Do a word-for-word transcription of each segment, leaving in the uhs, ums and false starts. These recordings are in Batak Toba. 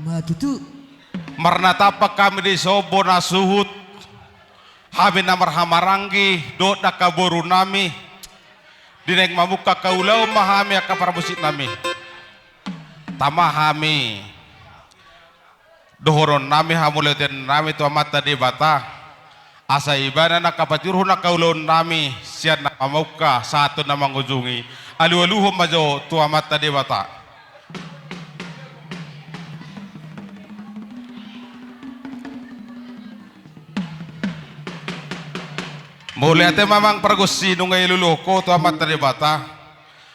Ma tutu. Marnatampak hami di son bona suhut, hami na marhahamaranggi dohot angka borunami, di naeng mamungka angka ulaon ma hami angka parmusiknami. Tama hami dohononnami hamauliatennami tu Amanta Debata, asa Ibana na angka patiurhon angka ulaonnami sian na mamungka sahat tu na mangujungi. Alualuhon ma jo tu Amanta Debata. Mauliate ma amang pargonsi nunga dialualuhon ho tu Amanta Debata.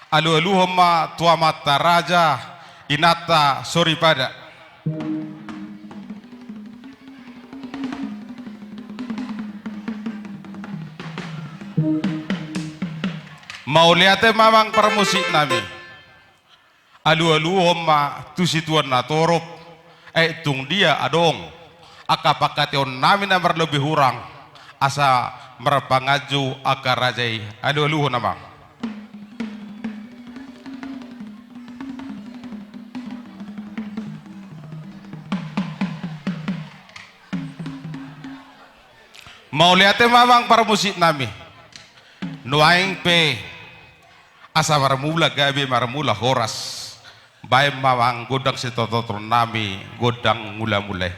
Alualuhon ma tu amanta raja, inanta soripada. Mauliate ma amang parmusiknami. Alualuhon ma tu situan na torop, ai tung dia adong angka pangkataiononnami na marlebihurang, asa marpanganju angka raja i. Alualuhon amang. Mauliate ma amang parmusiknami. Nuaeng pe asa marmula gabe marmula horas. Baen ma amang gondang sitotorononnami, gondang mulamula i.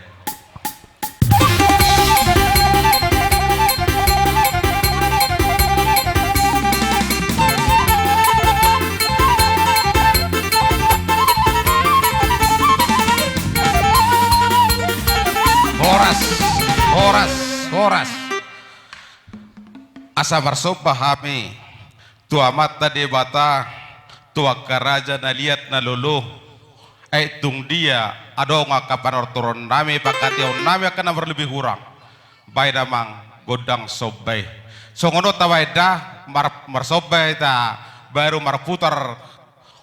Horas, horas, horas. Asa marsomba hami tu Amanta Debata, tu angka raja na liat na lolo, ai tung dia adong angka panortoronnami, pangkataiononnami angka na marlebihurang. Baen amang gondang somba i. Songon on tabaen da, mar-, marsomba hita, baru marputar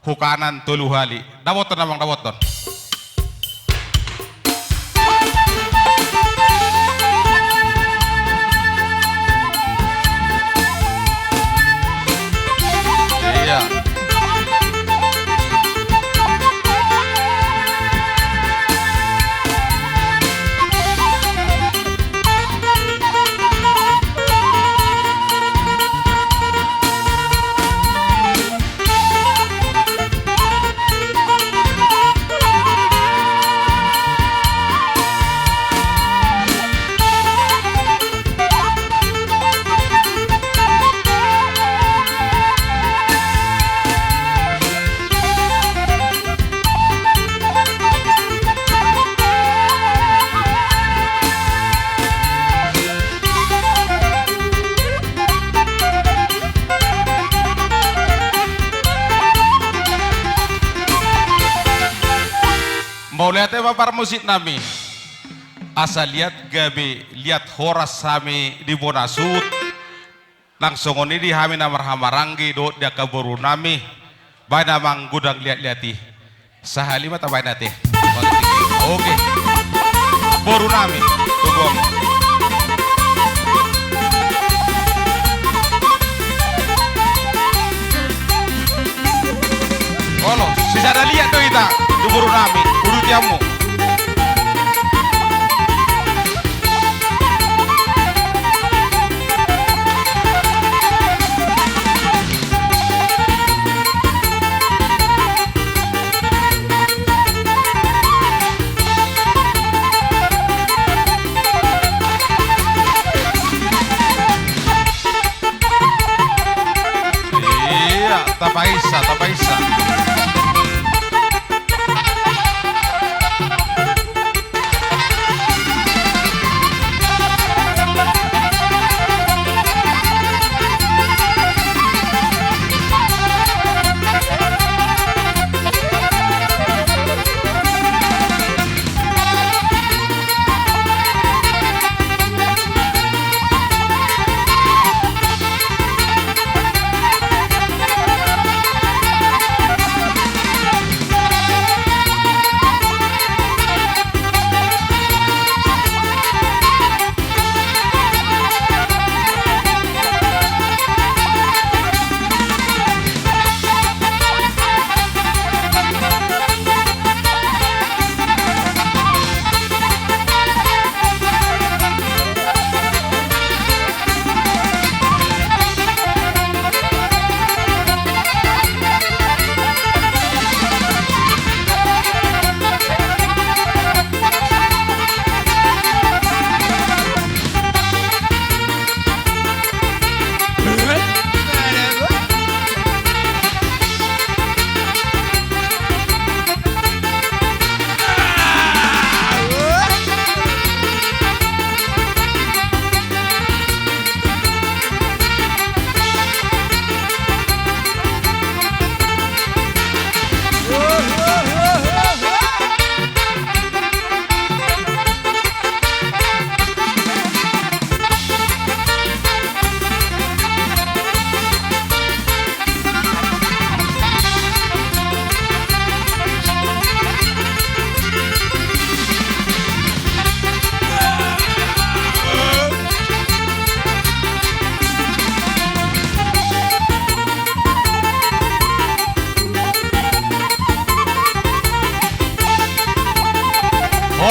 hu kanan tolu hali. Dapothon amang, dapothon. Iya. Mauliate ma parmusiknami. Asa liat gabe, liat horas hami di bona suhut. Nang songon i di hami na marhahamaranggi dohot di angka borunami. Baen amang gondang liatliat i. Sahali ma tabaen ate. Oke. Borunami. Tunggu. Olo, sisada liat do hita di borunami. Uduti hamu. Iya, tapaisa, tapaisa.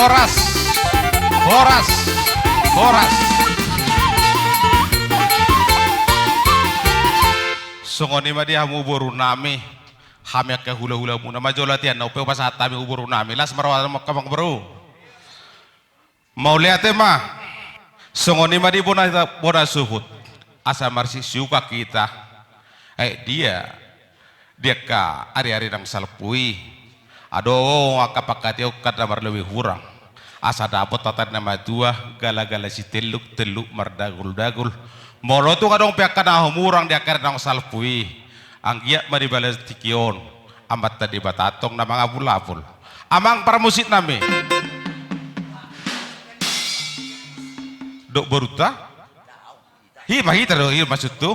Horas, horas, horas. Songon i ma di hamu boru nami, hami angka hula-hula muna ma jolo ate an, na umpe hupasahat hami tu boru nami, las ma roha muna, amang boru. Mauliate ma. Songon i ma di bona, bona suhut. Asa marsiuka hita. Ai dia, di angka ari-ari naung salpu i, adong angka panghataion na marlobi hurang. Asa dapot hata ni na matua, gala-gala sitelluk, telluk mardagul-dagul. Molo tung adong pe angka na hurang di angka ari naung salpu i, anggiat ma dibalas tingki on Amanta Debata, antong na mangapul-apul. Amang parmusik nami. Dok borunta? Hi ma hita do, hi maksudhu.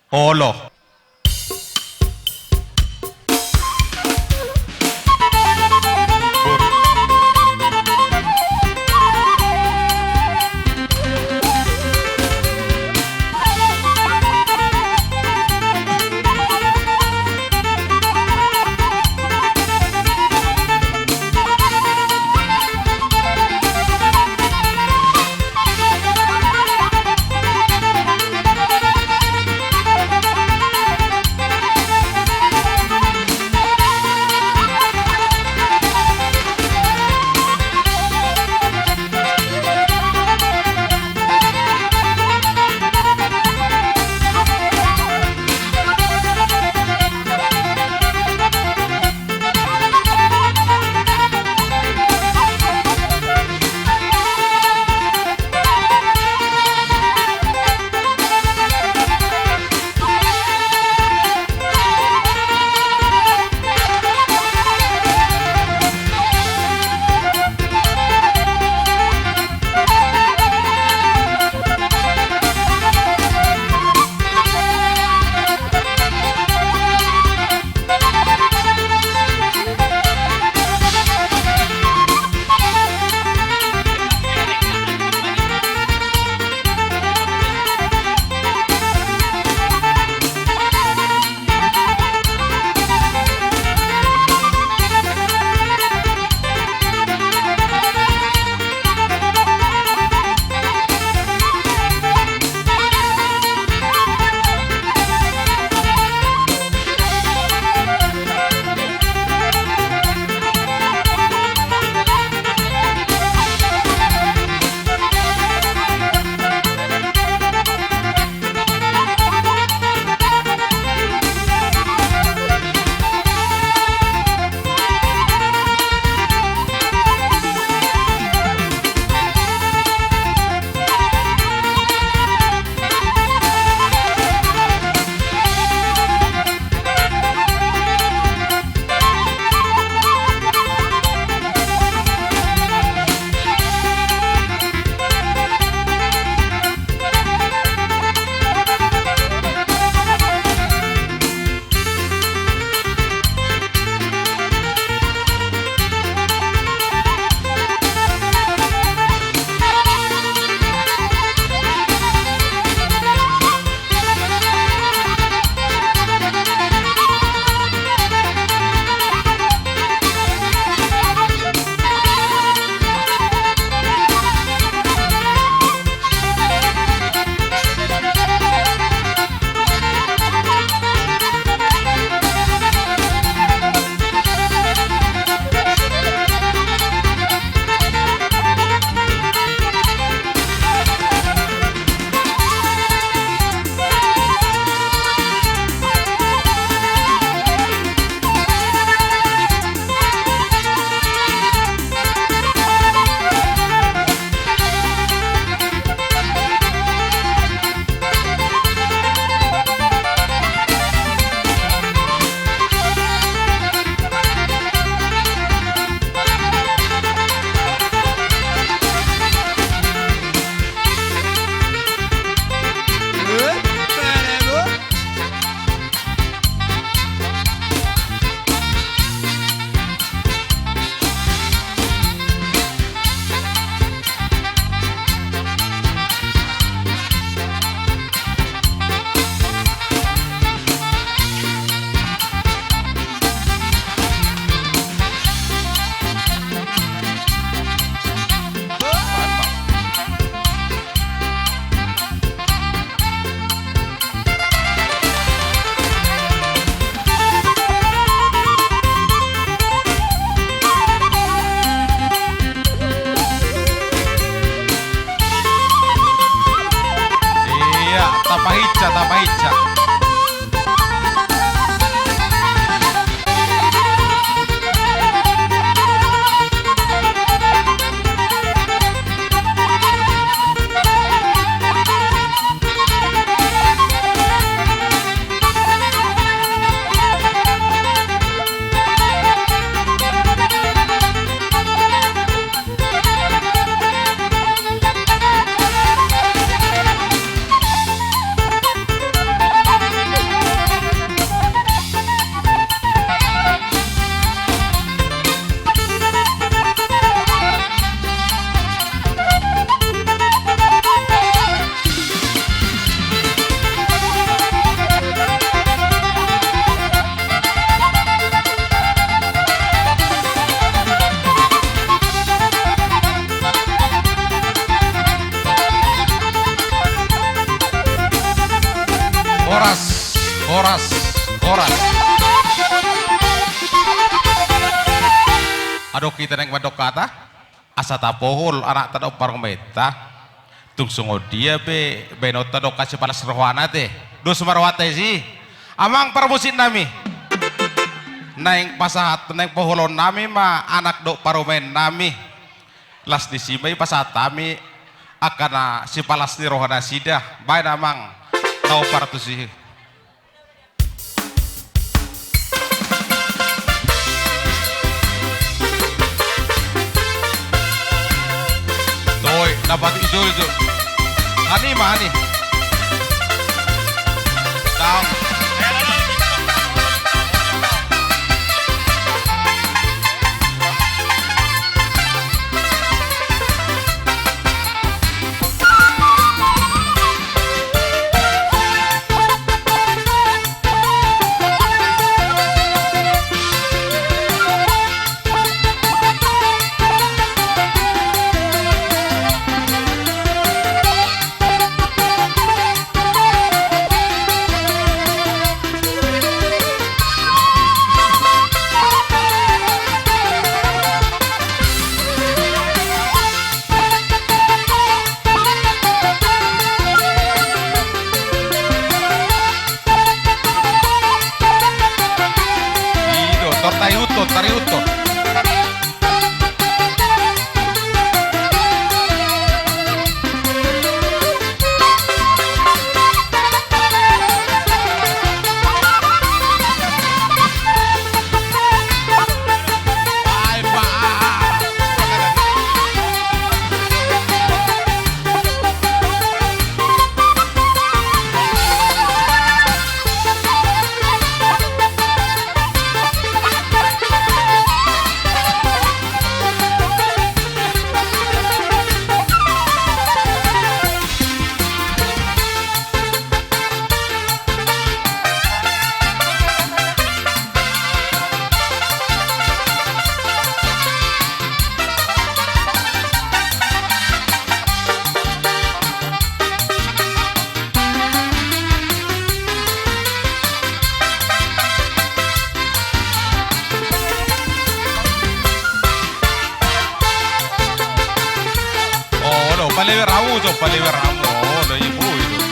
Olo. Dok hita naeng mandok hata, asa tapohol anakta dohot parumaenta. Tung songon dia pe baenonta dohot sipalas rohana te. Dos ma rohanta disi. Amang parmusik nami. Naeng pasahat, naeng poholon nami ma anak dohot parumaen nami. Las disi ma i pasahat hami angka na sipalas ni roha nasida. Baen amang na opat ratus i. Toi, dapat itu, itu. Ani ma, ani. Daong. I do, tor tarihuthon, tarihuthon. Olo, palewer hamu, jo, palewer hamu. Olo, i boi do.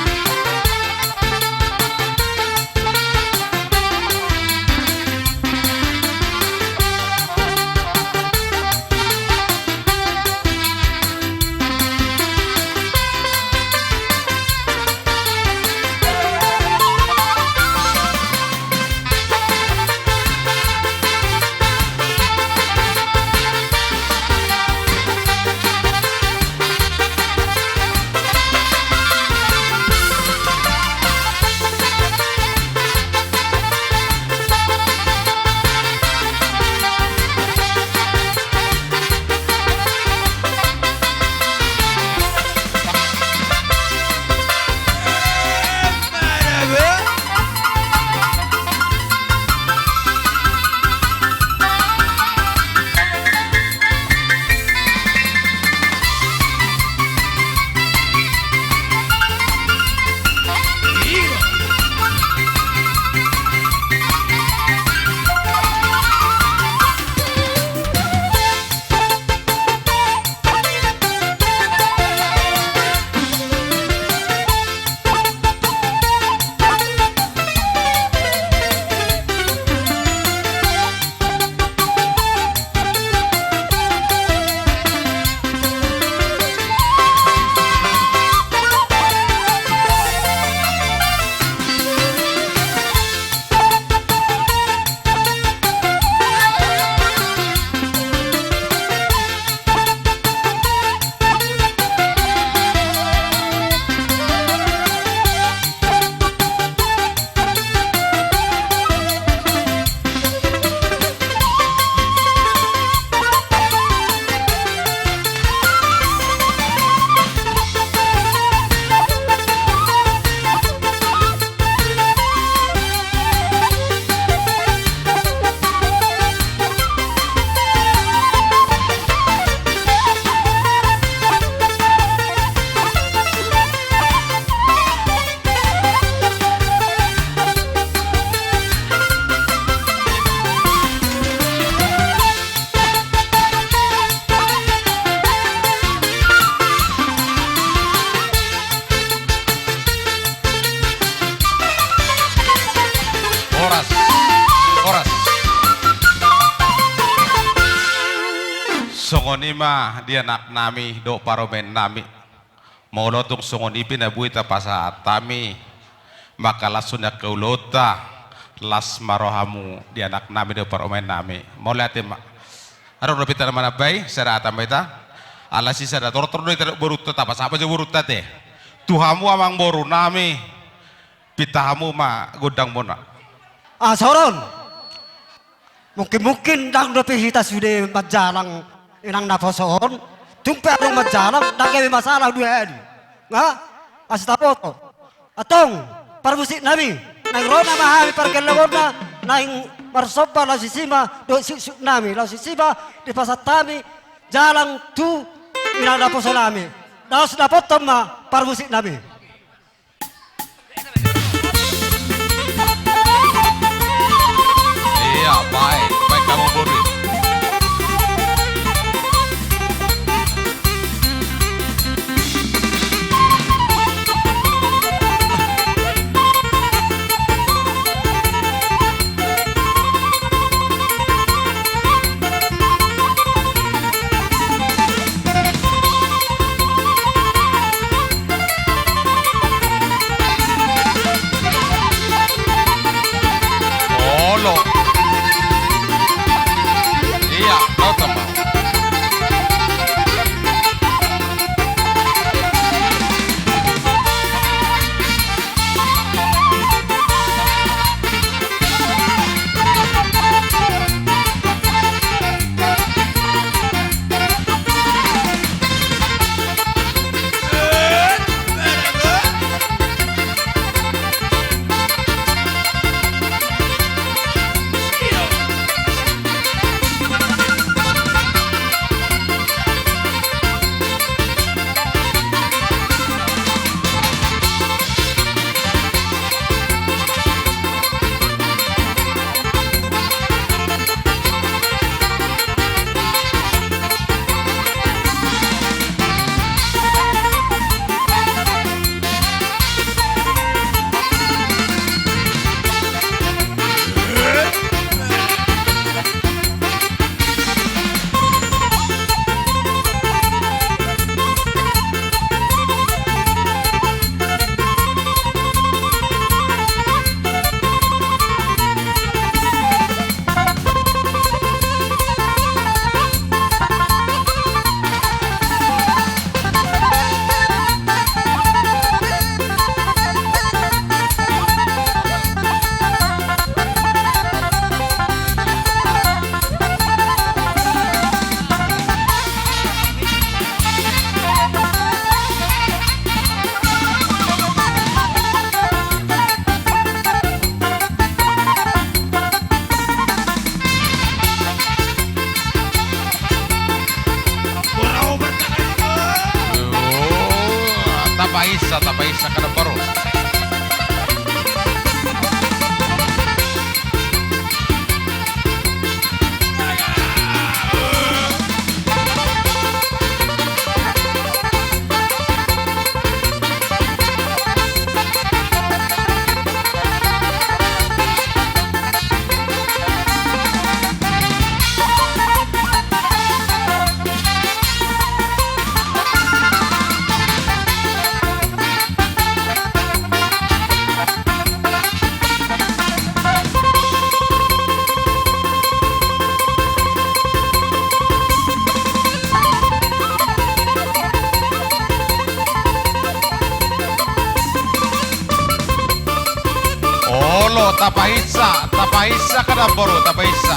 Songon i ma di anaknami dohot parumaennami. Molo tung songon i pe na boi tapasahat hami, maka las ma angka ulaonta, las ma rohamu di anaknami dohot parumaennami. Mauliate ma. Adong dope hita na manambai, sada hata ma hita. Ala sisada tortor do hita dohot borunta, tapasahat ma jo borunta ate. Tu hamu amangborunami, pinta hamu ma gondangmuna. Ah, songon on. Mungkin-mungkin ndang dope hita sude manjalang inang naposo on, tung pe adong manjalang, ndang gabe masalah dua hali. Nga? Asa taboto. Antong, parmusiknami, naeng ro nama hami pargellengonna, naeng marsomba laos isi ma dohot suksuknami, laos isi ma dipasahat hami jalang tu inang naposonami. Laos dapothon ma parmusiknami. Iya, baik. Baik, kamu buru. Olo. Iya, kau tambah. Tapaisa, tapaisa, kada baru. Olo, tapaisa, tapaisa, kada baru, tapaisa.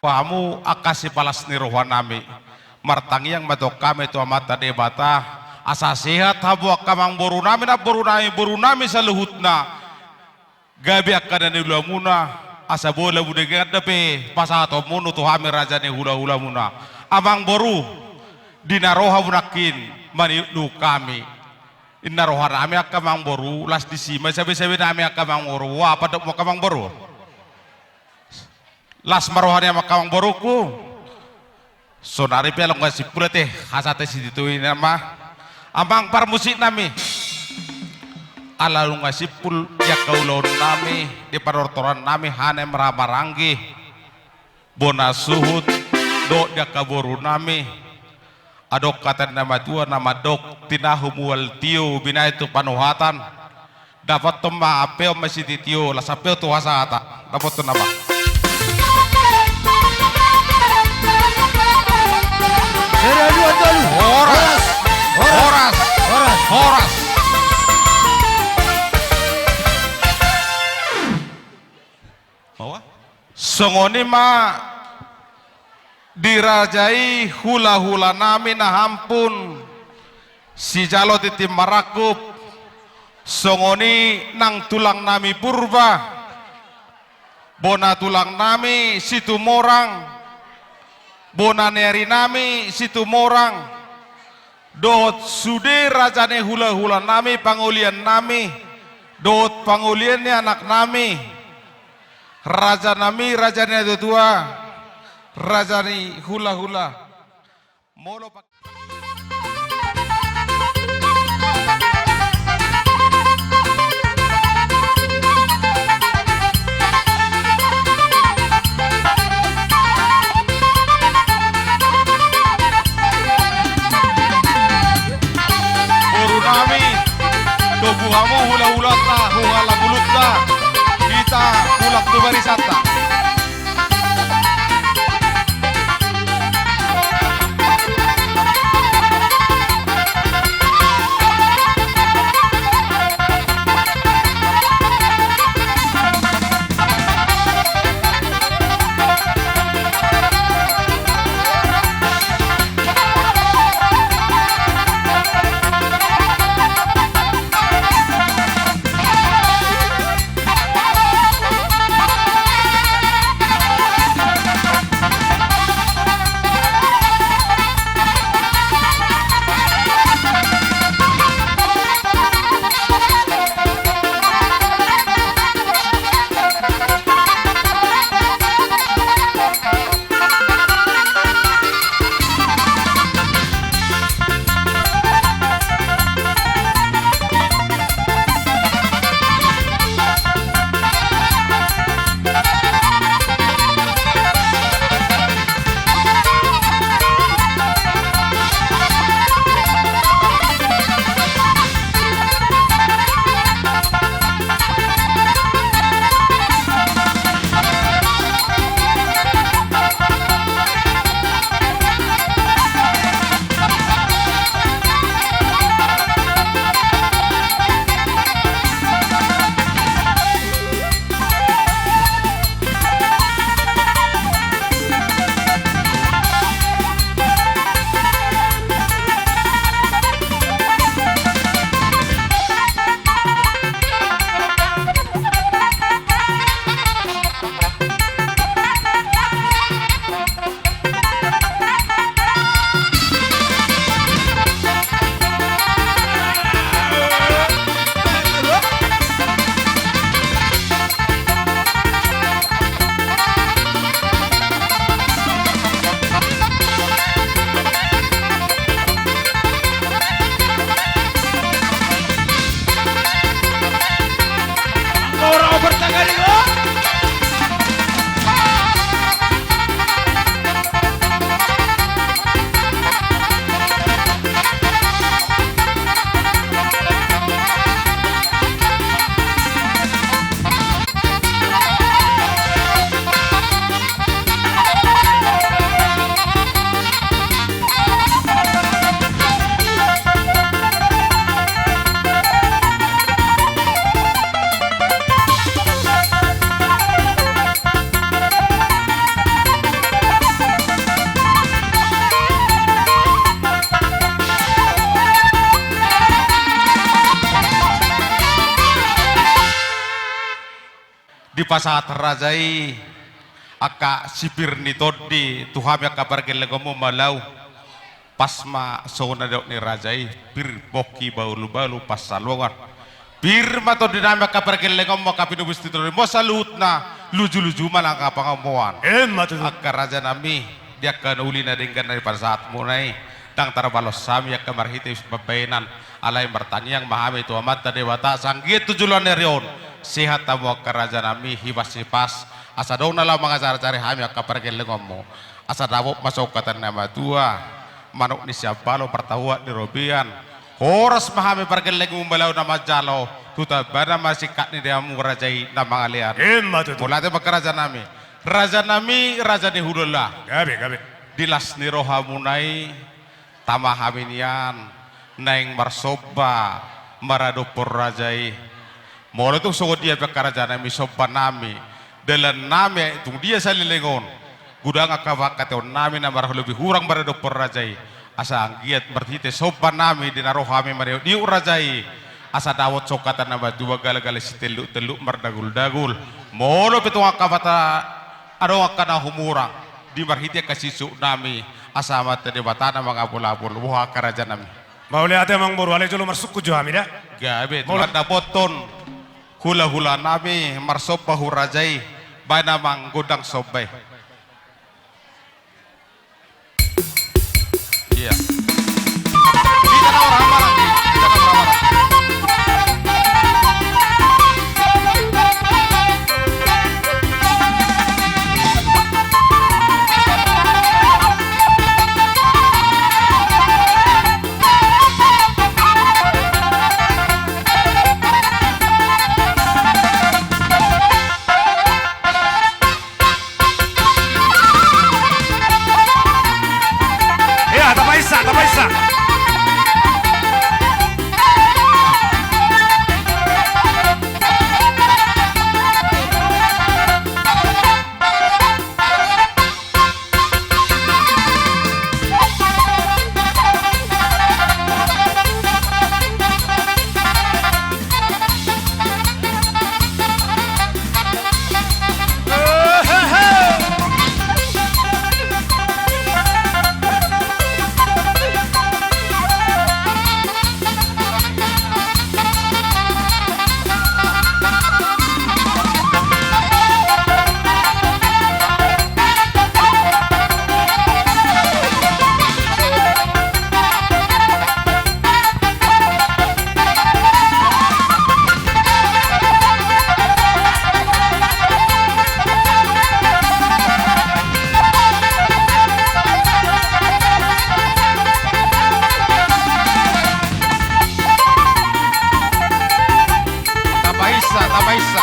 Hamu angka sipalas ni rohanami. Martangiang ma tong hami tu Amanta Debata, asa sehat hamu angka amangborunami, namborunami, borunami saluhutna. Gabe angka na niulamuna, asa boi lam denggan dope pasahatonmuna tu hami raja ni hulahulamuna. Amangboru, di na ro hamu nangkin maniuk hami. Inna rohanami angka amangboru, las disi ma sabesabena nami angka amangboru. Ua, pandok ma angka amangboru. Las ma rohanami angka amangborungku. Sonari pe ala nunga simpul ate, hasate sititi i nama. Amang parmusiknami. Ala nunga simpul di angka ulaonnami, di partortorannami, hami marhahamaranggi. Bona suhut, dohot di angka borunami. Adong hata ni na matua na mandok, tinahu mual tio, binahen tu panuhatan. Dapothon ma ampeon ma sititi on, las ampeon tu hasahatan. Dapothon nama. Seri dua tolu. Horas. Horas. Horas. Horas. Horas. Songon i ma di raja i hulahulanami na hampun sijalo tintin marangkup, songon i nang tulangnami Purba, bona tulangnami Situmorang, bona ni arinami Situmorang, dohot sude raja ni hulahulanami, pangoliannami, dohot pangolian ni anaknami, rajanami, raja ni natuatua, raja ni hulahula. Molo pa- Borunami, togu hamu hulahulanta, huhalampulunta, hita mulak tu barisanta. Dipasahat raja i angka sipir ni tondi tu hami angka pargellengonmu, Malau. Pas ma songon na didok ni raja i, pir, pongki, bahulbahul, pansalongan. Pir ma tondinami angka pargellengonmu, angka pinubus ni tondinami, saluhutna lujuluju ma nang angka pangomoan. Emma tutu. Angka rajanami, di angka na uli na denggan na dipasahatmuna i, ndang tarbalos hami angka marhite pambahenan, alai martangiang ma hami tu Amanta Debata, asa anggiat tu joloan ni ari on sehat hamu angka rajanami, hipas-hipas, asa adong na laho mangajarajari hami angka pargellengonmu. Asa dapot ma songkatan ni na matua, manuk ni siambalo, martahuat ni robean. Horas ma hami pargellengmu, Malau, na manjalo, tu tambana ma singkat ni damu raja i na mangalean. Emma tutu. Mauliate ma angka rajanami. Rajanami, raja ni hulahula. Gabe, gabe. Di las ni rohamuna i, tama hami nian naeng marsomba maradophon raja i. Molo tung songon dia pe angka rajanami sombanami, dalannami, tung dia saleleng on, godang angka pangkataionami na marlobi hurang maradophon raja i, asa anggiat marhite sombanami di na ro hami maniuk-iuk raja i, asa dapot songkatan na matua, gala-gala sitelluk-telluk mardaguldagul. Molo pe tung angka pata adong angka na humurang, di marhite angka sisuknami, asa Amanta Debata na mangapul-apul, boha angka rajanami. Mauliate amang boru, alai jolo marsungkun jo hami da. Gabe, molo mandapothon hulahulanami marsomba hu raja i, baen amang gondang somba i. Iya. Iya, tapaisa, tapaisa. Tapaisa, tapaisa.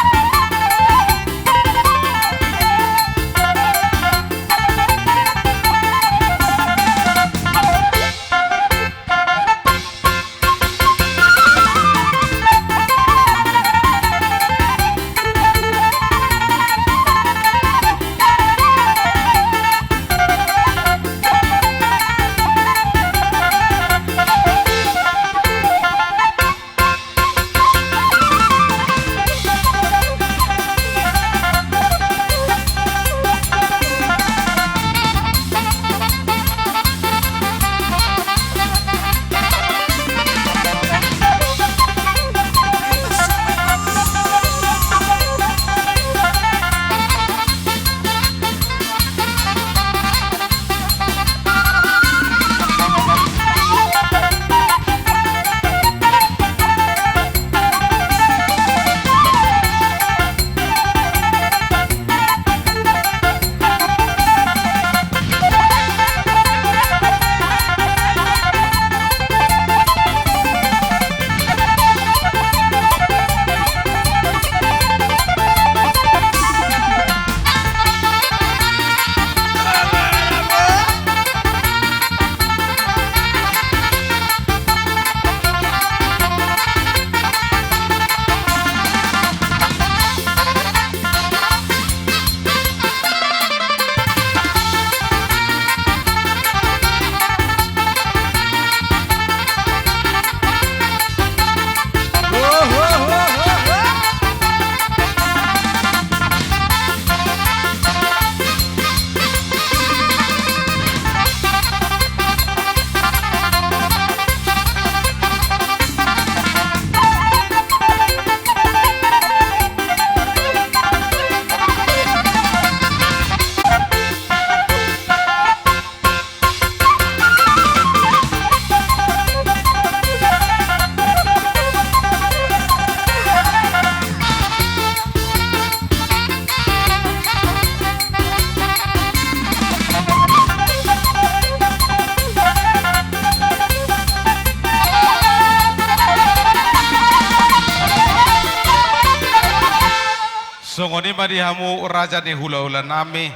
Songon i ma di hamu raja ni hula-hula nami.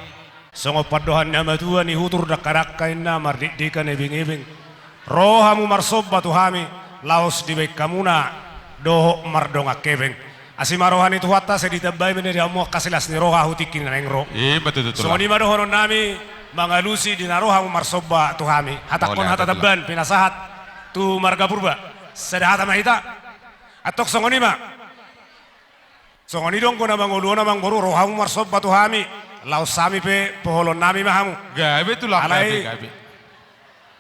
Songon pandohan ni hamatua, nihutur dangka-dangka inna, mardikdika na ebeng-ebeng. Ro hamu marsomba tu hami, laos dibaen hamuna dohot mardongan hepeng. Asi ma roha ni Tuhanta, sai ditambai ma di hamu angka silas ni roha tu tingki na naeng ro. I ma tutu, Tulang. Songon i ma dohonon nami mangalusi di na ro hamu marsomba tu hami. Hatakkon hata tamban pinasahat tu marga Purba. Sada hata ma hita. Antong songon i ma. Songon i do anggo na mangolu, na mangolu, ro hamu marsomba tu hami, laos hami pe poholon nami ma hamu. Gabe, Tulang, gabe, gabe.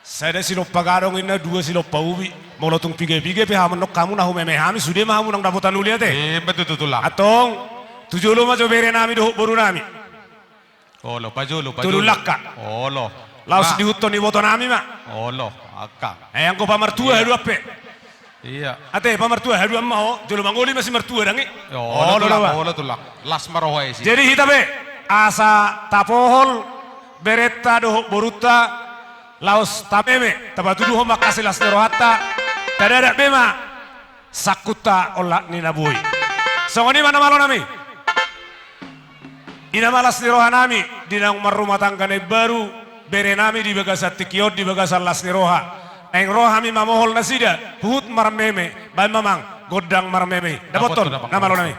Sada silompa gadong inna, dua silompa ubi. Molo tung piga-piga pe hamu, nang hamu na humeme hami, sude ma hamu nang dapotan uli, ate. I ma tutu, Tulang. Antong tu jolo ma jo bere nami dohot boru nami. Olo, pajolo, pajolo. Tolu langka. Olo. Laos dihuthon iboto nami ma. Olo, angka. Eh, anggo pamartua haduan pe. Iya. Ate, pamartua haduan ma ho, jolo mangoli ma simartua dang i. Olo, Tulang, olo, Tulang. Las ma roha i. Jadi hita pe, asa tapohol berenta dohot borunta, laos tameme, tapatuduhon ma angka silas ni rohanta, tadadat be ma sangkunta olat ni na boi. Songon i ma na malo nami. I ma las ni roha nami, di naung marrumah tangga na imbaru, bere nami di bagasan tingki on, di bagasan las ni roha. Naeng ro hami mamohol nasida, huhut marmeme, baen ma amang, gondang marmeme. Dapothon, na malo nami.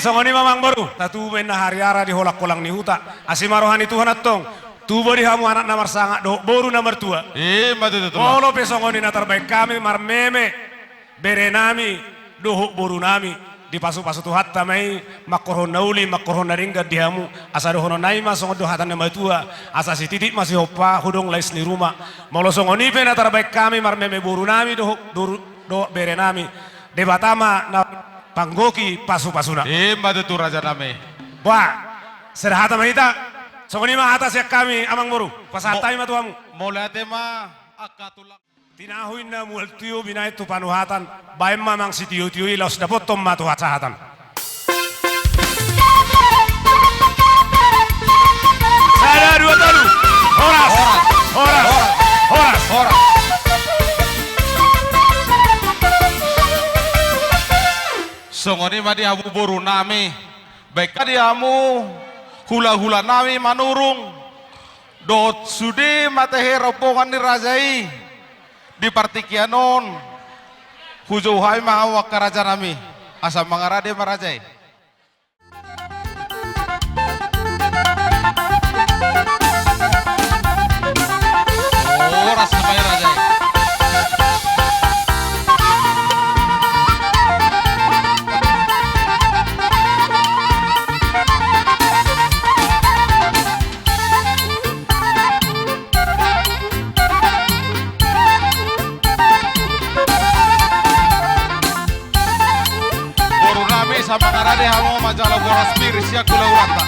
Songon i ma amangboru, tatubu ma inna hariara di holang-holang ni huta. Asi ma roha ni Tuhan antong. Tubu di hamu anak na marsangap dohot boru na martua. Ima tutu, tulang. Molo pe songon i na tarbaen hami marmeme berenami dohot borunami, dipasu-pasu Tuhanta ma i, mangkorhon na uli, mangkorhon na denggan di hamu. Asa dohonon nami ma songon do hata ni na matua, asa sititik ma sihompa, hudong lais ni ruma. Molo songon i pe na tarbaen hami marmeme borunami dohot, dohot berenami, Debata ma na panggohi pasu-pasuna. Ima tutu, rajanami. Bah, sada hata ma hita. Songon i ma hata sian hami, amangboru. Pasahat hami ma tu hamu. Mauliate ma, angka tulang. Tinahu inna mual tio, binahen tu panuhatan. Baen ma amang sitio-tio i, laos dapothon ma tu hasahatan. Sada, dua, tolu. Horas. Horas. Horas. Horas. Songon i ma di hamu borunami. Baen ma di hamu hula-hulanami Manurung. Dohot sude ma tahe rombongan ni raja i di partingkian on. Hujou hami ma hamu angka rajanami. Asa mangarade ma raja i. Horas ma i, raja i. Borunami, asa mangarade hamu manjalo boras pir sian hula-hulanta.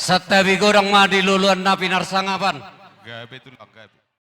Santabi godang ma di loloan na pinarsangapan. Gabe tulang, gabe.